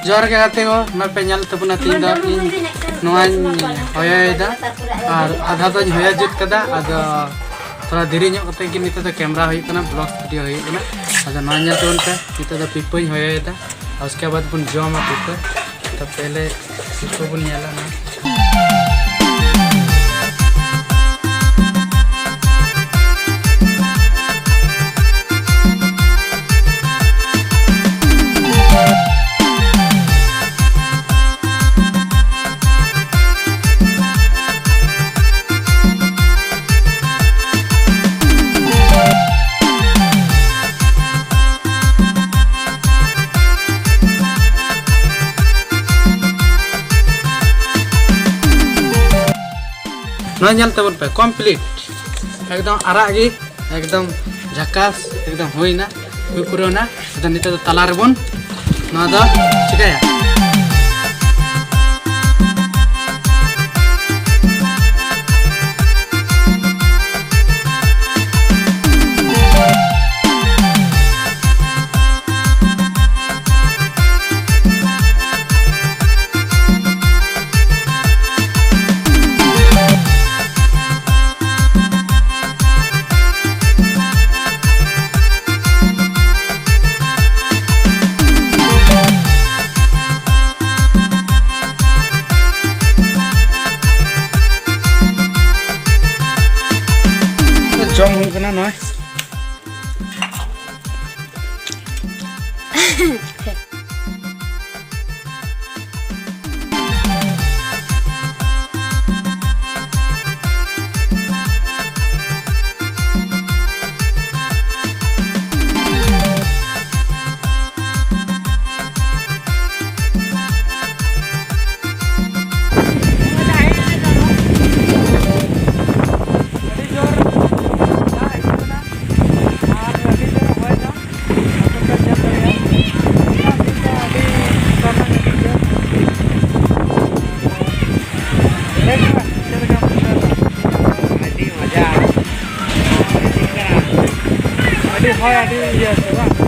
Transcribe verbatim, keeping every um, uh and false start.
ᱡᱚᱦᱟᱨ ᱜᱮ ᱜᱟᱛᱮ ᱠᱚ, ᱱᱚᱣᱟ ᱯᱮ ᱧᱮᱞ ᱛᱟᱵᱚᱱᱟ, ᱛᱮᱦᱮᱧ ᱫᱚ ᱤᱧ ᱱᱚᱣᱟᱧ ᱦᱚᱭᱚᱭᱮᱫᱟ ᱟᱨ ᱟᱫᱷᱟ ᱫᱚᱧ ᱦᱚᱭᱚ ᱡᱩᱛ ᱠᱟᱫᱟ᱾ ᱟᱫᱚ ᱛᱷᱚᱲᱟ ᱫᱮᱨᱤ ᱧᱚᱜ ᱠᱟᱛᱮ ᱜᱮ ᱱᱤᱛᱚᱜ ᱫᱚ ᱠᱮᱢᱮᱨᱟ ᱦᱩᱭᱩᱜ ᱠᱟᱱᱟ, ᱵᱞᱚᱜ ᱵᱷᱤᱰᱤᱭᱳ ᱦᱩᱭᱩᱜ ᱠᱟᱱᱟ᱾ ᱟᱫᱚ ᱱᱚᱣᱟ ᱧᱮᱞ ᱛᱟᱵᱚᱱ ᱯᱮ, ᱱᱤᱛᱚᱜ ᱫᱚ ᱯᱤᱯᱟᱹᱧ ᱦᱚᱭᱚᱭᱮᱫᱟ ᱟᱨ ᱩᱥᱠᱮ ᱵᱟᱫ ᱵᱚᱱ ᱡᱚᱢᱟ ᱯᱤᱯᱟᱹ᱾ ᱛᱚ ᱯᱮᱦᱞᱮ ᱯᱤᱯᱟᱹ ᱵᱚᱱ ᱧᱮᱞᱟ ᱱᱚᱣᱟ᱾ ᱱᱚᱣᱟ ᱧᱮᱞ ᱛᱟᱵᱚᱱ ᱯᱮ, ᱠᱚᱢᱯᱞᱤᱴ, ᱮᱠᱫᱚᱢ ᱟᱨᱟᱜ ᱜᱮ, ᱮᱠᱫᱚᱢ ᱡᱷᱟᱠᱟᱥ, ᱮᱠᱫᱚᱢ ᱦᱩᱭᱱᱟ, ᱦᱩᱭ ᱯᱩᱨᱟᱹᱣᱱᱟ᱾ ᱟᱫᱚ ᱱᱤᱛᱚᱜ ᱫᱚ ᱛᱟᱞᱟ ᱨᱮᱵᱚᱱ ᱱᱚᱣᱟ ᱫᱚ ᱪᱤᱠᱟᱹᱭᱟ? ᱡᱚᱢ ᱦᱩᱭᱩᱜ ᱠᱟᱱᱟ ᱱᱚᱜᱼᱚᱭ᱾ ᱟᱹᱰᱤ ᱡᱳᱨ ᱫᱟᱜ ᱦᱤᱡᱩᱜ ᱠᱟᱱᱟ ᱟᱨ ᱟᱹᱰᱤ ᱡᱳᱨ ᱦᱚᱭ ᱫᱟ᱾ ᱟᱯᱮ ᱯᱮ ᱧᱮᱞ ᱫᱟᱲᱮᱭᱟᱜᱼᱟ, ᱫᱟᱜ ᱫᱤᱱ ᱫᱚ ᱟᱹᱰᱤ ᱠᱷᱟᱛᱟᱨᱱᱟᱠ ᱧᱚᱜ ᱜᱮᱭᱟ᱾ ᱞᱟᱹᱭ ᱢᱮ, ᱪᱮᱫ ᱞᱮᱠᱟᱢ ᱵᱩᱡᱷᱟᱹᱣ ᱫᱟ? ᱟᱹᱰᱤ ᱢᱚᱡᱟ᱾ ᱟᱹᱰᱤ ᱦᱚᱭ, ᱟᱹᱰᱤ ᱤᱭᱟᱹ ᱥᱮ ᱵᱟᱝ?